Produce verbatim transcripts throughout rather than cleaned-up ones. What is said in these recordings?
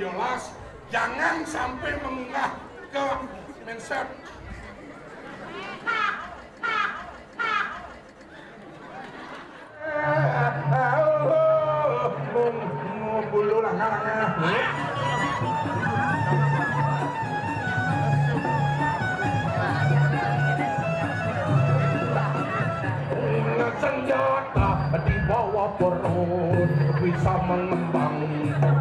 Jelas, jangan sampai mengunggah ke mindset. Bulu langkah-langkah. Senjata di bawah perut bisa mengembang,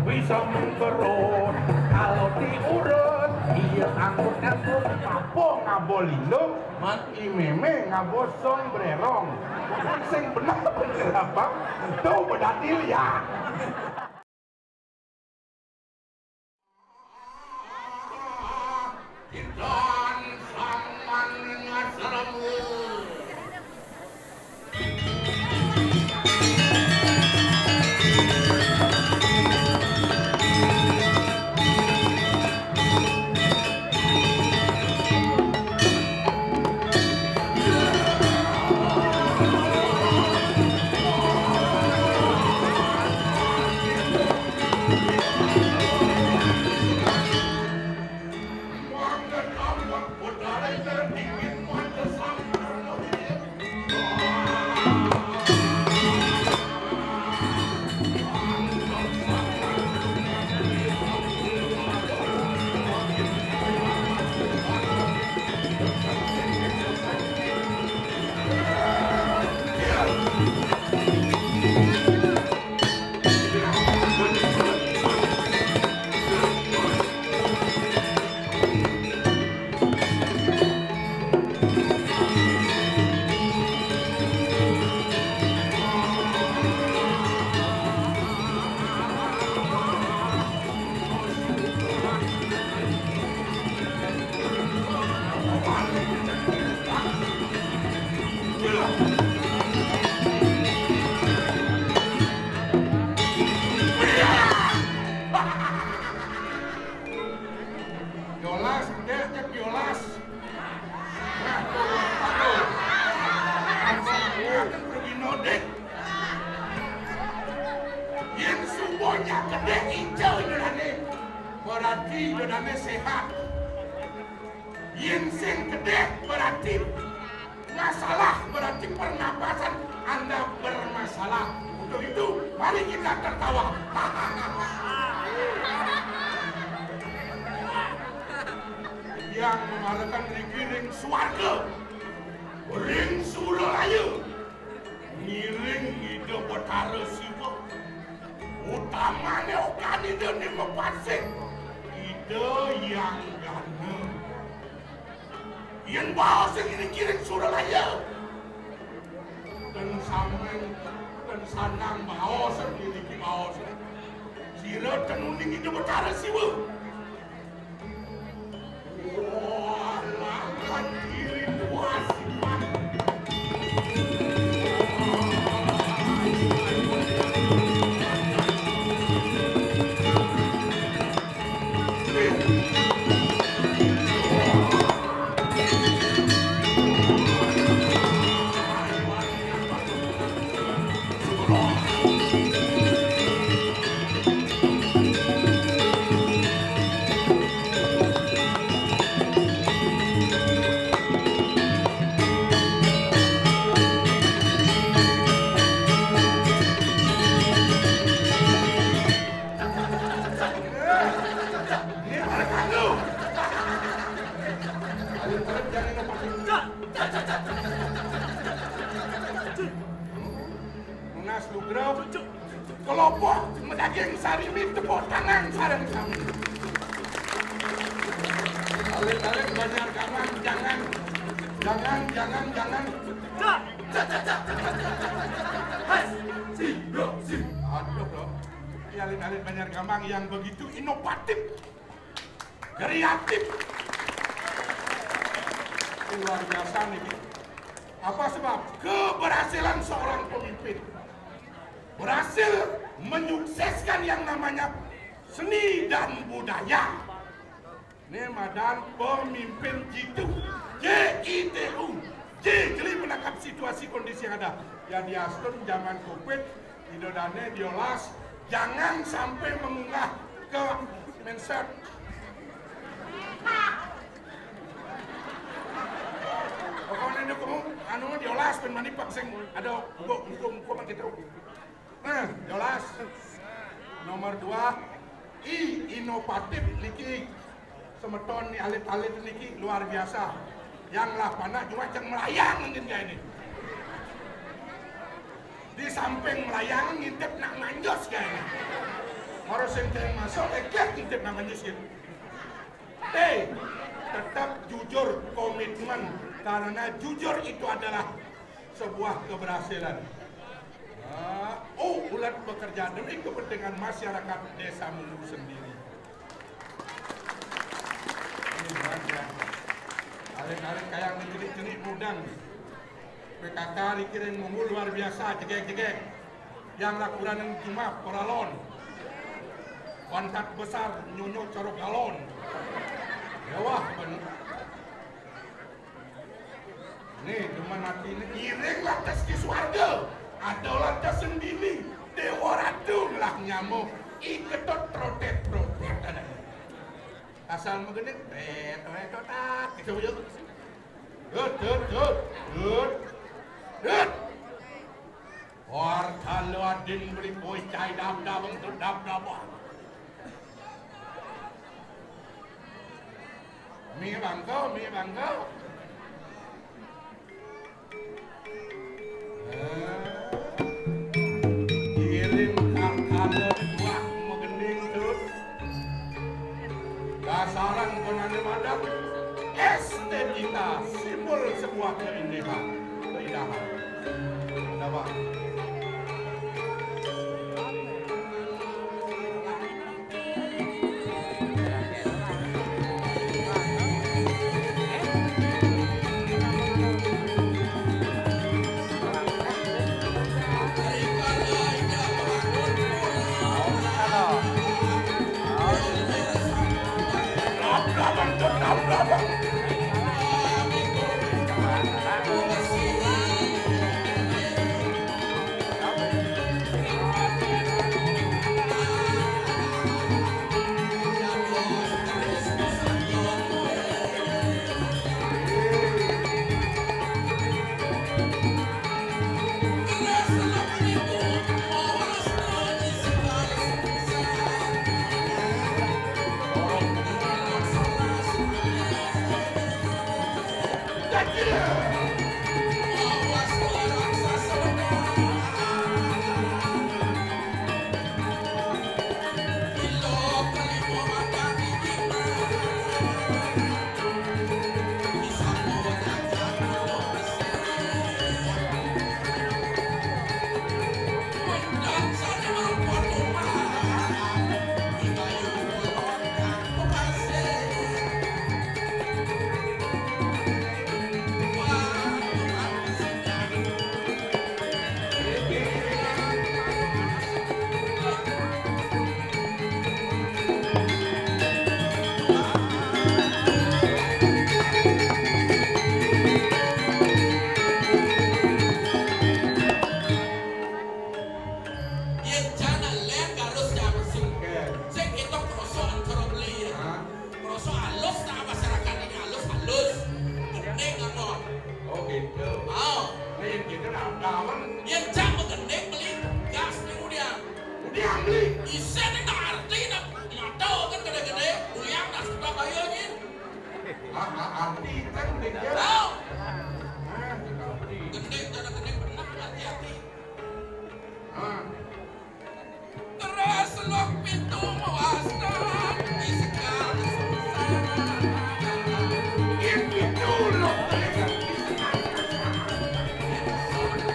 bisa mengkerut. Kalau diurut, iya, angkut-angkut, apa ngabo lindung, man imeme ngabo sombrerong. Sing bener, bener apa? Itu bedadil ya. Intan saman ngasaramu. Yolas, gedé, cék yolas. Nah, tuh, tuh. Langsung ingat pergi nodik. Yén subonya gedé, ijo idonané. Berarti idonané séhat. Yén sing gedé, berarti masalah, berarti pernapasan Anda bermasalah. Untuk itu, mari kita tertawa. Yang mengharapkan riki ring swarga, ring suralaya, ngiring Ida Betara Siwa. Utamané okan Ida Nima Pasik, Ida Hyang Gana. Yén baos ing ngiring suralaya, ten sameng, ten sandang baos ing ngiring baos. Sira ten uning Ida Betara Siwa. Wah, lawan diri puas. Nunas lugra, kelopak madaging sarimi, tepuk tangan sareng sami. Alit-alit Banjar Kamang, jangan, jangan, jangan, jangan. Aduh, loh. Ini alit-alit Banjar Kamang yang begitu inovatif, kreatif. Luar biasa nih. Apa sebab? Keberhasilan seorang pemimpin. Berhasil menyukseskan yang namanya seni dan budaya. Né madan pemimpin jitu. J I T U. J, jeli menangkap situasi kondisi yang ada. Ya, diastun zaman covid, Ida Dané diolas, jangan sampai mengunggah ke Mindset. Pokoknya ini kamu anu diolas pun mani pak sing ada buku buku buku mah gitu. Nah, diolas. Nomor dua, I, inovatif niki. Semeton ni alit-alit niki luar biasa. Yang lah panak cuma ceng melayang mungkin kayak ini. Di samping melayang ngintip nak manjus kayak ini. Harus yang ceng masuk, eh, ngintip nak manjus gitu. T, tetap jujur, komitmen, karena jujur itu adalah sebuah keberhasilan. Ah, O, ulat bekerja demi kepentingan masyarakat Desa Mulu sendiri. Ini luar biasa. Alit-alit kayak dicelik-celik mudang. P K K dikirim nunggu luar biasa, jegek-jegek. Yang lakuran yang cuma peralon. Pantat besar, nyonyo corok galon. Mewah bener. Nih, cuma nanti ini iring lantas di swarga. Ada lantas sendiri. Dewa Ratu lah nyamuk. Iketut trotet-trotet ada. Asal mengenai, tet, tet, tet, tet, gitu aja. Dut, dut, dut, dut, dut. Warta lo adin beli koi cai dab-dab, bang, dab-dab. Mi bangko, mi bangko. Kirim kakak buah megening tuh. Dasaran penanda madak, estetika, simbol sebuah keindahan. Keindahan. Kenapa? Yen jana lek harus diapusi. Oke. Sing ketok kroso antara beli ya. Hah? Kroso halus ta masyarakat ini halus, halus. Gending anggon. Oh, gitu. Oh. Nah, yang gitu nah, kawan. Yen jam gending beli gas ning udiang. Udiang beli. Isen ning tak arti nak mata kan gede-gede, uliang tak suka bayar nyin. Ah, ah, arti kan gending ya. Oh. Ah, arti. Gending, cara gending benar hati-hati. Ah. Terus lok pintu mewaskan di segala sengsara. Yen pintu lok telinga di segala sengsara.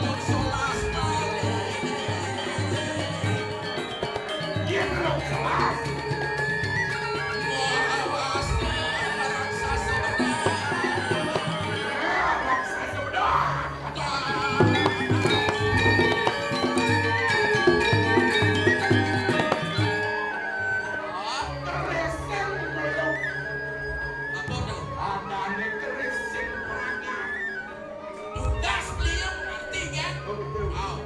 Lok solas balik. Yen lok solas. Mewaskan raksasa benar. Raksasa benar. Kerising beliau. Apa tuh? Adanya kerising perangkat. Tugas beliau ngerti kan? Oh, betul. Oh.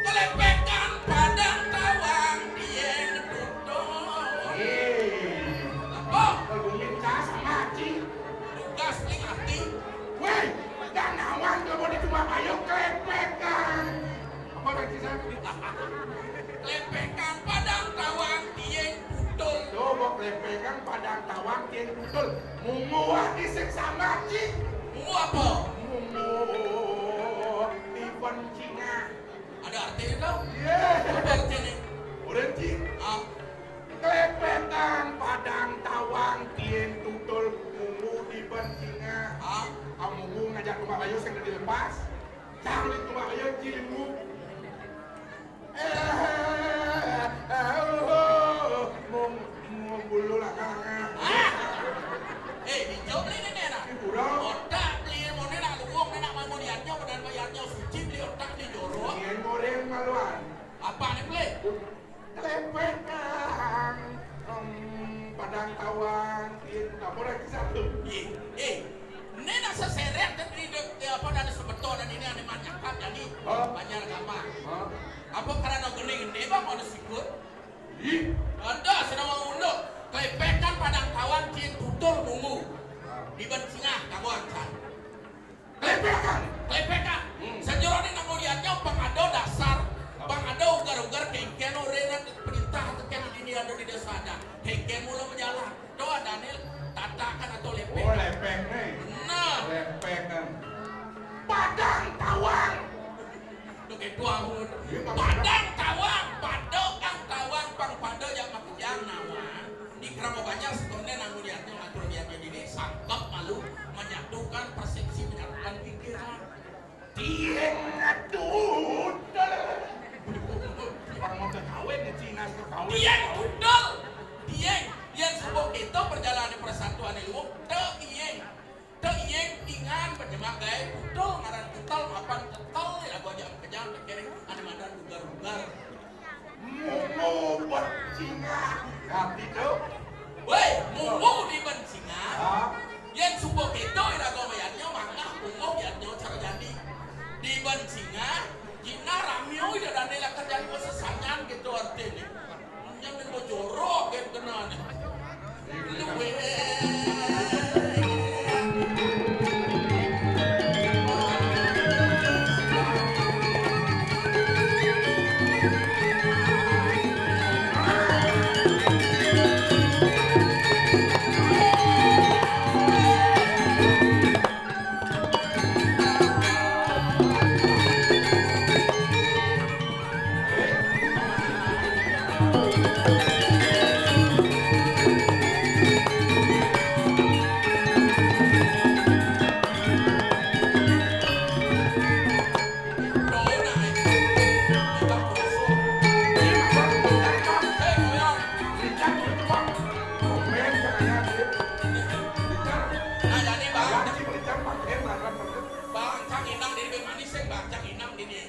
Kelepekan padang tawang. Pegang padang tawang tiang tutul. Mungu wah di sing sama, Ci. Mungu apa? Mungu di bencingah. Ada artinya tau? Iya. Apa artinya? Orang, Ci. Ah. Klepetan padang tawang tiang tutul mungu di bencingah. Ah. Amungu ngajak tumbak bayu sing dilepas. Cang di tumbak bayu, Ci, mungu. Eh, eh, oh, mung, mung bulu lah, Kang. Ah! Eh, dijawab ni, ni, ni, nak. Di pura. Otak beli, mau ni nak luwung, ni nak mau liatnya, badan bayarnya suci, beli otak di jorok. Iya, goreng maluan. Apa ni, beli? Telepet, Kang. Hmm, padang tawang, iya, tak boleh ke satu. Eh, eh, ni nak seseret, dan di, di, di, apa, dan sebetul, dan ini ada banyak, Kang, jadi. Oh. Banyak gampang. Oh. Apa karena gini-gini, Bang, mau sikut? Ih. Ada sedang unduk. Kelepekan padang tawang, cing tutur mungu. Di bencingah, kamu angkat. Kelepekan. Kelepekan. Hmm. Sejero ni nang muliannya pangado dasar, pangado ugar-ugar kengken orang nang perintah teken ini ada di desa ada. Kengken mula berjalan. Tuh ada ni tatakan atau lepek. Oh, lepek ni. Nah. Lepekan. Padang tawang. Duh, ketua pun. Iya, Pak. Padang tawang, padang tawang, pang pada yang makejang nawa. Di kerama banyak sebenarnya nanggu diatnya ngatur diatnya diri, sangkep malu menyatukan persepsi, menyatukan pikiran. Tiang ngadudel. Orang mau ke kawin, ke Cina ke kawin. Tiang tudel. Tiang, yang subuh kita perjalanan persatuan ilmu, te ieng. Te ieng ingan penyemak gaé putel ngaran putel mapan ketel ya gua jam kejang kekering ada madan ugar-ugar. Mungu becingah. Ngerti tuh? Wéh, mungu di bencingah. Ah. Yén subuh kita ira gua mayatnya mangah mungu yatnya cara jadi. Di bencingah, Cina ramio ida dane lakar jadi sesanyan gitu artinya. Jangan mau jorok kan kenal. Luwih. Nah, jadi, Bang. Bang, cang inang di, di manis, sing, Bang, cang inang di, di.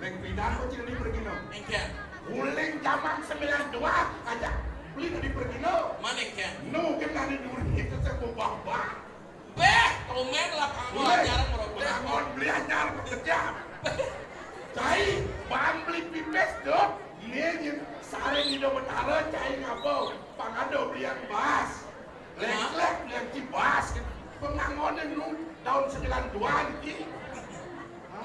Leng pidan kok cili pergi no. Engken. Uling zaman sembilan dua aja beli no di pergi no. Mana engken? No, kan ada duri itu sebab babah. Béh, komen lah, Bang, Uling, jarang merotes. Bangun beli anyar bekerja. Cai, bang beli pipis tuh. Ini, ini, sare di do betara, cai ngapa? Pangado beli yang bas. Hah? Lek-lek yang cibas gitu. Pengangonan nu tahun sembilan dua gitu.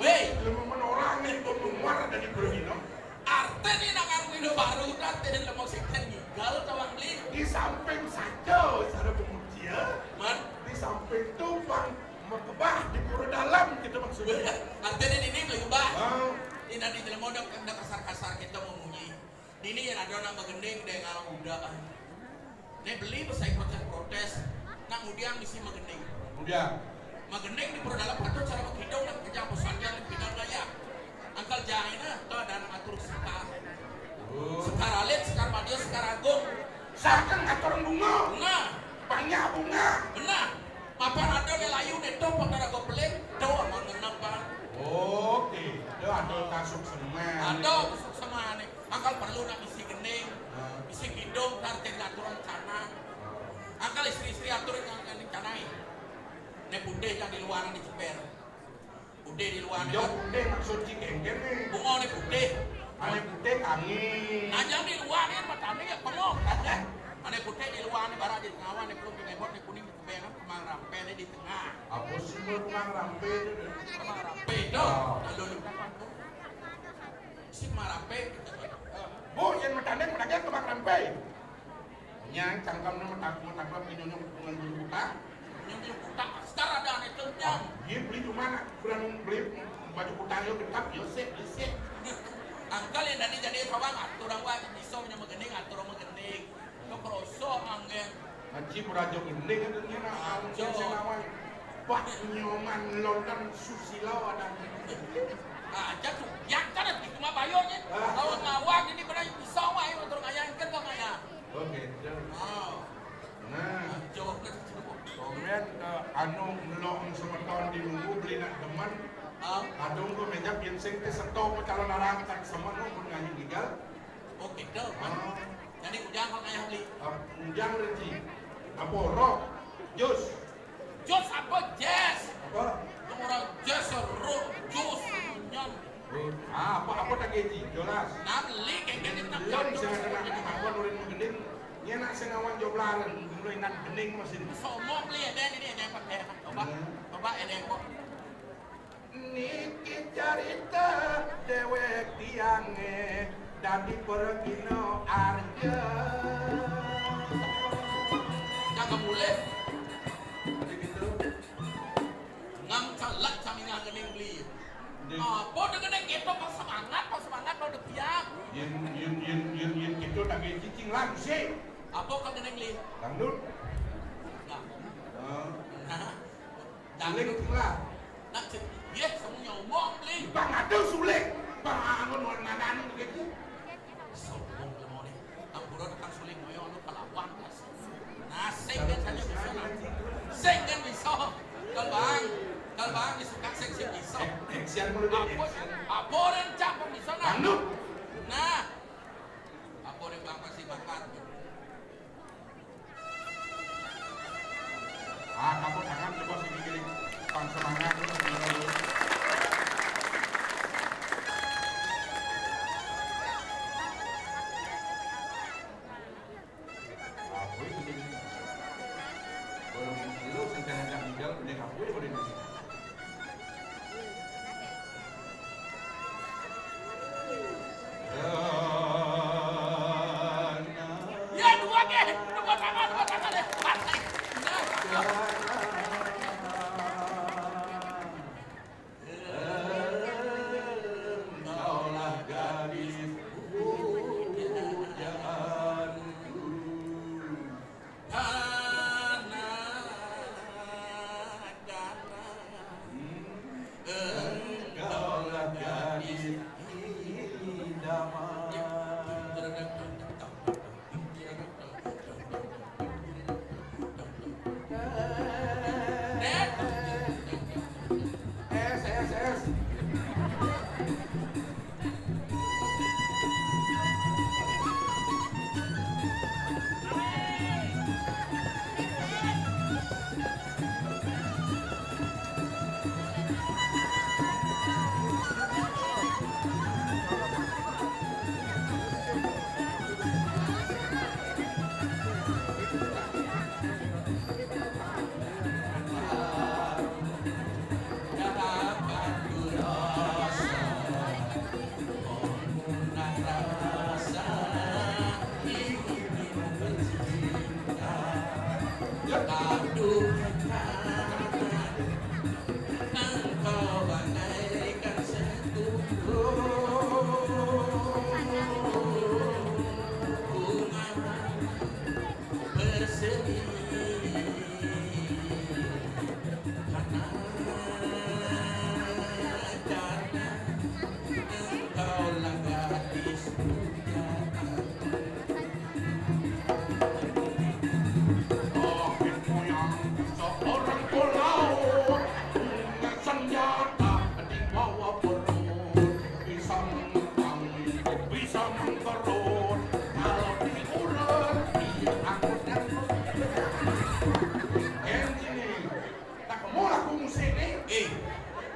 Wéh. Ilmu menorang nih, gua menguar dari Berlino. Artinya nak ngaku Indo baru, artinya lemah sing ten ngigal, tawang beli. Di samping saja, cara pemuji ya. Man? Di samping tuh, Bang, mekebah di pura dalam gitu maksudnya. Artinya ini lebih bah. Ah. Ini nanti jelema udah, udah kasar-kasar kita memuji. Dini yén ada nang magending deh ngalang udah. Né beli besai protes-protes, nang udiang misi magending. Udiang. Magending di pura dalam patut cara makidung nang kejang pesanjan di pinang daya. Angkal jaina, tuh ada nang atur sekar. Oh. Sekar alit, sekar madia, sekar agung. Sakang atur bunga. Bunga. Banyak bunga. Benar. Mapan ada né layu né tuh pun ada gopeling, tuh aman genep, Bang. Oke, itu ada kasuk semen. Ada kasuk semen. Angkal perlu nak isi gending, isi kidung, tar jadi aturan canang. Angkal istri-istri atur yang canang. Né putih yang di luar diceper. Putih di luar. Iya, putih maksud cik engken nih. Bunga né putih. Ané putih angin. Nah, yang di luar nih matane ya penuh. Ané putih di luar nih barang di tengah, ané belum di lembut, né kuning di kebengan, kemang rampe né di tengah. Apa sih mau kemang rampe itu? Kemang rampe itu. Oh. Lalu lu. Si kemang rampe. Bu, yang matane menangnya kemang rampe. Nya, cangkem nama tak mau tak buat punya nyok dengan baju kutang. Punya baju kutang, sekarang ada aneh tuh nyam. Iya, beli cuma nak kurang beli baju kutang yo genap yo sip, yo sip. Angkal yang tadi jadi kawan atur orang wah bisa punya megening atur orang megening. Kok kroso anggen. Haji Murajo Gending itu nya nak anggen sing awal. Wah, nyoman lontan susila ada. Aja tuh, yang kan itu mah bayarnya. Kalau ngawak ini pernah bisa wah atur ngayangkan kok ngayang. Oke, jauh. Oh. Nah, komen ke anu ngelong semeton di nunggu beli nak demen. Ah. Adung ke meja pinsing teh seto ke calon narangkat semen nu pun ngaji gigal. Oke, tuh. Ah. Jadi ujang kok kayak beli. Ah, ujang rezeki. Apa roh? Jus. Jus apa jus? Apa? Orang jus seru jus nyam. Ah, apa apa tak gaji? Jolas. Nah, beli kayak gini tak belum bisa ada nak apa nurin menggending. Nya nak sengawan joblaran, mulai nak gending mesin. Somong beli ada ini ada yang pakai. Coba, coba ada yang kok. Niki carita dewek tiange dadi pergino arja. Cakep mulih. Jadi gitu. Ngam calak sami ngah ngening beli. Apa udah kena kita pas semangat, pas semangat udah tiap. Yen yen yen yen yen kita tak cicing langsung. Apa kau kena beli? Dangdut. Nah. Nah. Suling lah. Nak cek, iya, semua nyombong beli. Bang ada suling. Bang anu nuan nananu begitu. Sombong lemone. Ampura tekan suling moyo anu kelawan. Nah, sing kan saja bisa. Sing kan bisa. Kalau bang, kalau bang disuka sing sing bisa. Action mulu deh. Apa, apa orang cap bisa nah. Anu. Nah. Apa orang bang pasti bakat. Ah, kamu tangan coba sini gini. Pang semangat. Aku ini. Belum lu sing kena tinggal, udah aku udah ini. Ya, dua ke, dua tangan, dua tangan ya. Mati. Engkaulah gadis pujaanku. Engkaulah gadis idaman.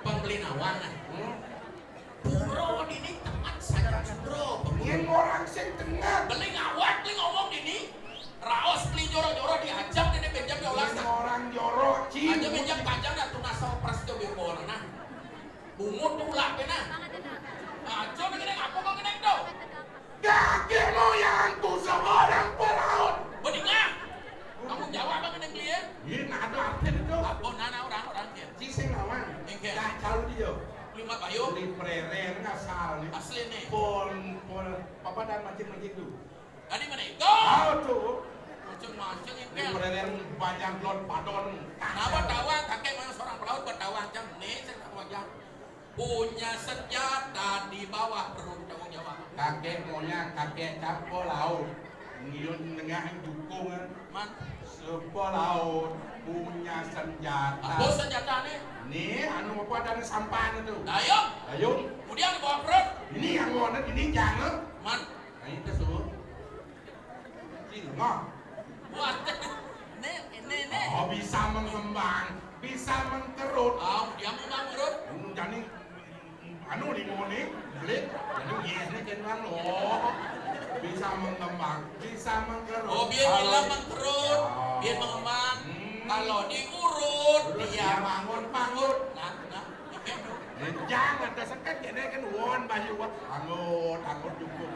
Pembeli nawan nah. Pura dini temat saja pura. Yen orang sing tengah. Beli ngawat, beli ngomong dini. Raos beli joro-joro diajak dini pinjam di olah. Yen orang joro, aja pinjam panjang dah tunas sama pras itu biar bawa nah. Bungut tuh ulah pena. Aja nih kena apa kau kena itu? Kakek moyangku seorang pelaut. Mending Tadi menika. Tahu tuh. Mancing-mancing ini. Ini model yang banyak lot padon. Kenapa tawang? Kakek mana seorang pelaut bertawang, cang? Nih, saya tak wajar. Punya senjata di bawah perut, tanggung jawab. Kakek maunya kakek capo laut. Ngiun nengah dukung. Man. Sepo laut punya senjata. Apa senjata nih? Nih, anu apa ada sampah itu? Dayung. Dayung. Kemudian di bawah perut. Ini yang warna ini jangan. Man. Nah, itu semua. Cilengah. Buat. Nih, ini nih. Oh, bisa mengembang, bisa mengkerut. Oh, dia mau mengkerut. Hmm, jadi anu limo nih, beli. Jadi yes nih kan, oh. Bisa mengembang, bisa mengkerut. Oh, biar kalau hilang mengkerut, oh, biar mengembang. Hmm. Kalau diurut, terus dia dia mangut-mangut. Nah, nah, itu. Jangan ada seket kene kan won bayu wah. Angut, angut cukup.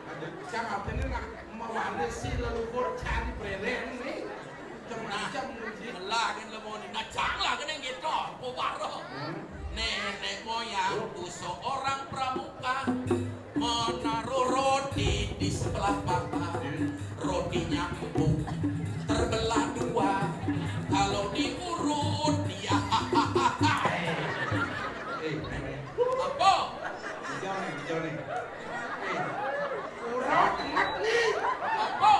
Ada siapa ini nak mewarisi leluhur cari breleng nih. Macam-macam nih. Nah, melah kan lemon. Nah, cang lah kan yang gitu. Apa baru? Hmm. Nenek moyangku seorang pramuka menaruh roti di sebelah paha. Hmm. Rotinya empuk, terbelah dua. Kalau diurut dia. Eh, eh, eh. Apa? Hijau nih, hijau nih. Eh, urut enak nih. Apa?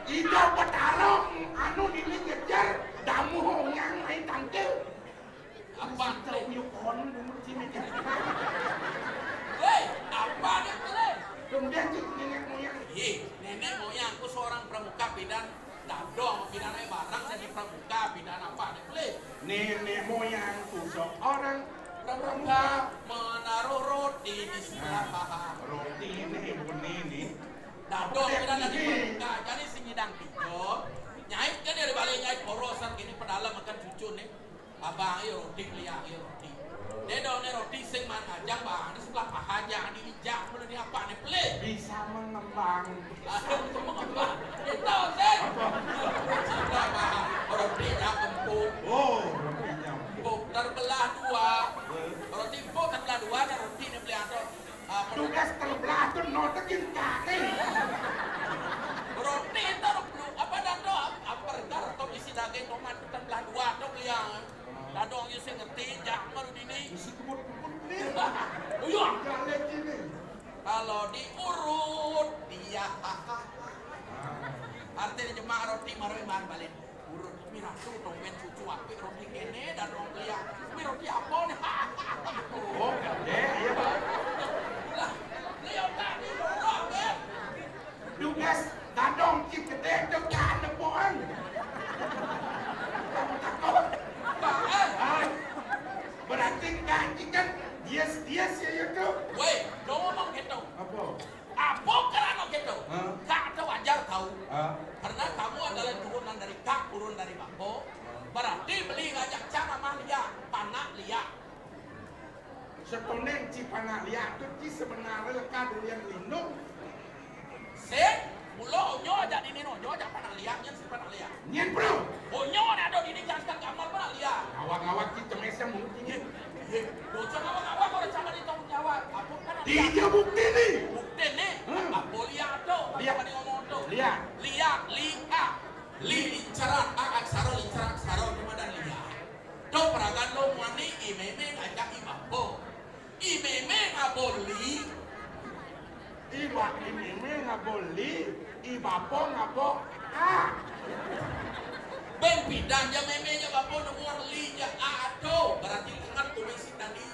Hijau petarung, anu ini ngejar, damu hongang main tangkil. Apa? Tahu yuk kon dulu sini. Hei, apa nih, Bule? Kemudian cik nenek moyang. Iya, nenek moyangku seorang pramuka bidan dadong, bidan ae barang jadi pramuka, bidan apa nih, Bule? Nenek moyangku seorang pramuka menaruh roti di sebelah paha. Roti ini, ibu ini. Dadong, bidan jadi pramuka, jadi sing nyidang tiga. Nyait kan dari balik nyait porosan gini, pedalem akan cucu nih. Abang, ayo roti, beli ayo roti. Dia dong nih roti sing man ajang, bang. Di sebelah paha aja, di ijak, mana nih apa nih, beli? Bisa mengembang. Aduh, itu mengembang. Itu sih. Apa? Sebelah paha. Rotinya empuk. Oh, rotinya empuk. Empuk terbelah dua. Eh. Roti empuk terbelah dua, dan roti ini beli atau, ah, tugas terbelah tuh notekin kaki. Roti itu apa dah tuh? Apa, apa, atau isi daging tomat terbelah dua tuh beli yang. Dadong, ieu sing ngerti, jak baru dini. Isi kebut-kebut nih. Oh iya. Kalau diurut, dia. Artinya jemaah roti maroy man balik. Urut, mi ratu, tumben cucu apik roti kene, dadong beliau. Mi roti apa nih? Oh, gede, iya. Lah, beliau tadi urut, ya. Dugas dadong cik gede depan depoan. Kamu takut? Apaan? Ah, berarti kaji kan dias-dias ya itu. Woi, lo ngomong gitu. Apa? Apa karena gitu? Hah? Kak ada wajar tahu. Hah? Karena kamu adalah turunan dari kak, turun dari bako. Hah? Berarti beli ngajak cara mah liak, panak liak. Setoneng ci panak liak tu ci sebenarnya leka durian lindung. Sing, mula onyo aja dini onyo aja panak liak, nyen si panak liak. Nyen, bro. Onyo ne ada dini jangan gamal panak liak. Ngawak-ngawak ci cemes yang mungkin. Ye, ye, dosa ngawak-ngawak orang sama di tanggung jawab. Apa panak liak? Tiga bukti nih. Bukti nih. Hmm. Apa liak tu? Liak. Apa dia ngomong tu? Liak. Liak, liak. Li lincaran, a aksara lincaran, aksara cuma dan liak. Do peragan lo muani i meme ngajak i bapa. I meme ngabo li. I ba-, i meme ngabo li, i bapa ngabo a. Ben pidan ja meme ja bapa nemu li ja a do. Berarti tengat tulis tadi.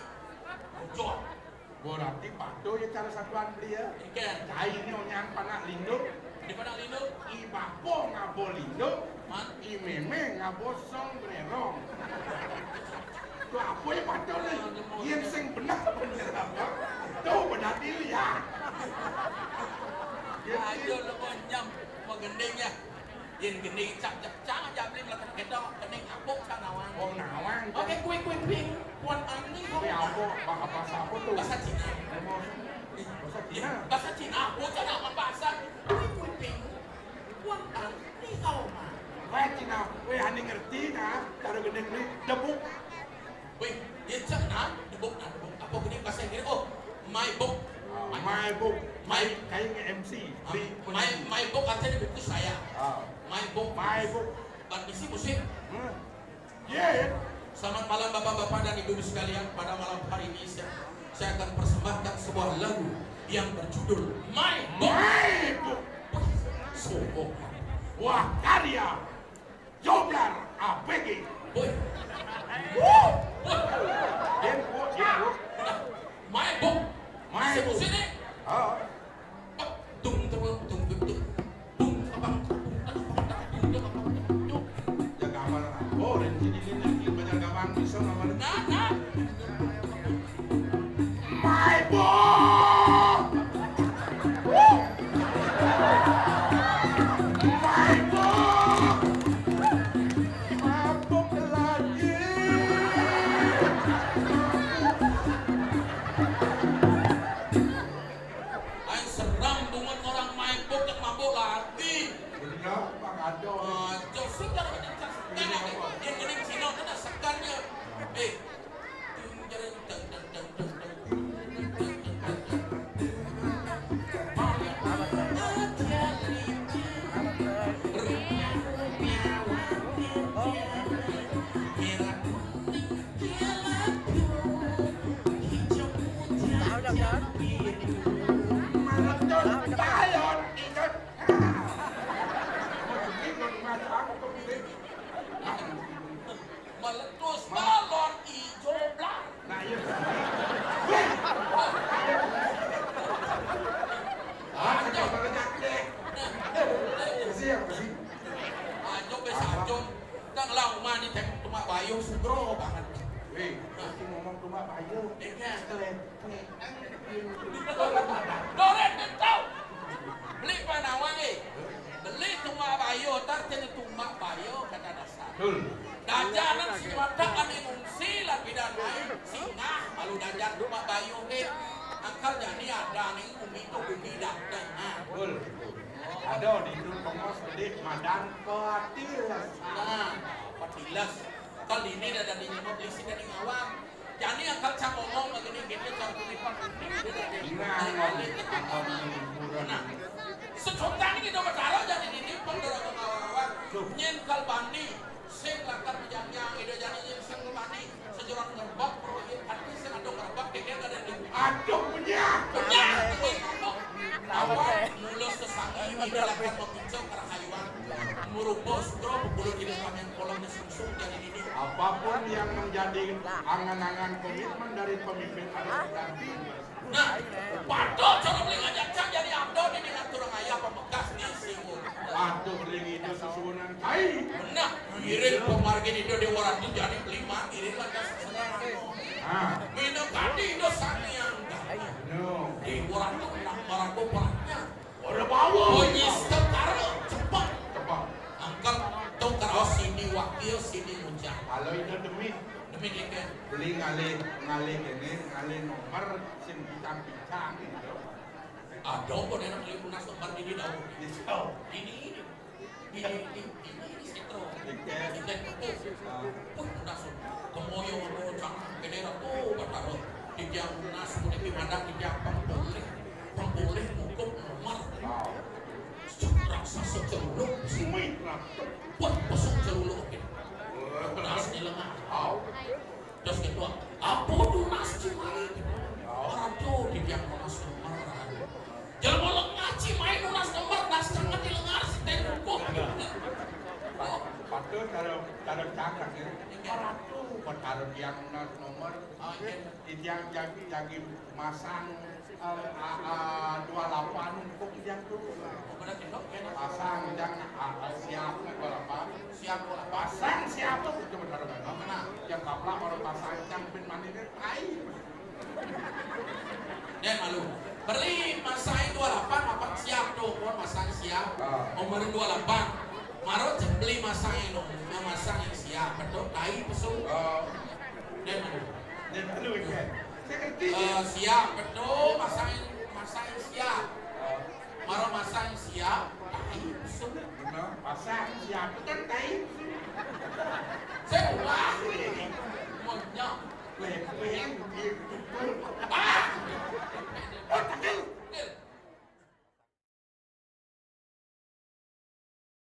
Jawab. Berarti patuh ya cara satuan beli ya. Ikan. Cai ini onyang panak lindung. Di panak lindung. I bapa ngabo lindung. Man. I meme ngabo song bererong. Tu apa ya patuh ni? Yen sing benar benar apa? Tu benar diri ya. Ayo lo nyam, mau gending ya. Yen gending cap cap cang aja beli melekat gedong, gending apuk cang nawang. Oh, nawang. Oke, kue kue ping, puan ani kau. Kue apa? Ba-, bahasa apa tu? Bahasa Cina. Bahasa Cina. Bahasa Cina, apa cang nama bahasa? Kue kue ping, puan ani kau mah. Weh, Cina, weh, ani ngerti nah, cara gending ni debuk. Weh, ya cang nah, debuk nah, debuk. Apa gini bahasa Inggris? Oh, my book. My book. My Kayak nge-M C. Beli My, My Book ada di buku saya. Ah. My Book. My Book. Ban bisi musik. Hmm. Iya, ya. Selamat malam Bapak-bapak dan Ibu sekalian. Pada malam hari ini saya, saya akan persembahkan sebuah lagu yang berjudul My Book. My Book. Wih, sungguh. Wah, karya Joblar A B G. Wih. Wuh. Wih. Dia, dia, dia. My Book. My Book. Sini. Oh. Tung, tung, tung, tung, tung. Tung, abang, tung, tung, tung, tung, tung, tung. Ya, gampang lah. Oh, dan sini, ini, ini, banyak gampang, bisa, gampang. Nah, nah. My Book! Woo! My Book! Mabuk lagi. Aing seram banget orang My Book yang mabuk lagi. Bener, Pak Ado. Ah, jauh segar macam segar. Yang mending Cina tu dah segarnya. Eh, Meletus balon ijo blang. Nah, iya. Wih. Ah, coba ngejak deh. Kasih ya, kasih. Ajo be sajo. Tang lah umah ni tembok tumak bayung sugro banget. Wih, aku ngomong tumak bayung. Iya. Keren. Doren tau. Beli panawang eh. Beli tumak bayung, tar tene tumak bayung kata dasar. Betul. Dajanan si matak kami ngungsi lah bidan lain singgah malu dajan tumak bayung eh. Angkal jani ada nih umi tu umi datang. Ah. Betul. Ada di itu pengos gede madan petilas. Nah, petilas. Kal ini dah dari nyamuk lisi dari ngawang. Jani angkal cak ngomong begini gitu cak kulipan. Nah, nah. Secontan ini udah bertaruh jadi ini pun dorong ngawang. Nyen kal bani sing lakar menjangkang ida jani nyen sing bani. Sejuran ngerebak proyek hati sing ada ngerebak keke ada di. Aduh punya. Punya. Awan mulus sesangi ini lakar mepincang kerahayuan. Murupa sugro pepuluh kilo kami yang kolom di sungsung jadi ini. Apapun yang menjadi angan-angan komitmen dari pemimpin adat nanti. Nah, patuh cara beli ngajak cang jadi abdo di ngatur ayah pemekas di singgung. Aduh, ring itu sesuunan kai. Nah, iring pemargin itu di waran itu jadi beli mang iring lantas. Nah. Minum tadi itu sangiang. No. Di waran itu nak marago perangnya. Ora bawa. Bunyi setengkara cepat. Cepat. Angkat tong karaos sini wakil sini ngucap. Kalau itu demi. Demi dikit. Beli ngalih ngalih ini ngalih nomor sing bintang-bintang gitu. Ada pun enak beli lunas nomor ini daun. Gitu. Ini ini. Ini, ini, ini, ini setro. Oke. Kita itu. Ah. Pun udah sun. Kemoyong aku cang kene aku bataro. Di tiang lunas pun di mana di tiang pang boleh. Pang boleh hukum nomor. Wow. Raksasa celuluk. Sumit lah. Pun pesuk celuluk. Wah. Lunas di lengah. Wow. Terus ketua, apa tunas cimai? Orang tuh di tiang lunas nomor. Jelema lengah cimai lunas nomor, nas cenget di lengar si teh buku. Oh. Patut kalau kalau cakak ya. Orang tuh buat kalau tiang lunas nomor. Oh, iya. Di tiang jagi jagi masang eh, a- a- dua lapan untuk tiang tuh. Pasang jang a- a- siap dua lapan. Siap dua lapan. Pasang siap tuh cuma taruh kan. Mana? Yang kaplak orang pasang jang pin mani deh. Ai. Deh malu. Beli masang dua lapan apa siap tuh, pun masang siap. Ah. Nomor dua lapan. Marot beli masang yang nomor masang yang siap, betul? Tai pesu. Ah. Deh malu. Deh malu kan. Saya ngerti. Eh, siap, betul. Masang masang siap. Ah. Maro masang siap, tai. Bener, pasang siap, kan tai. Saya ubah. Monyok. Weh, weh, weh. Ah!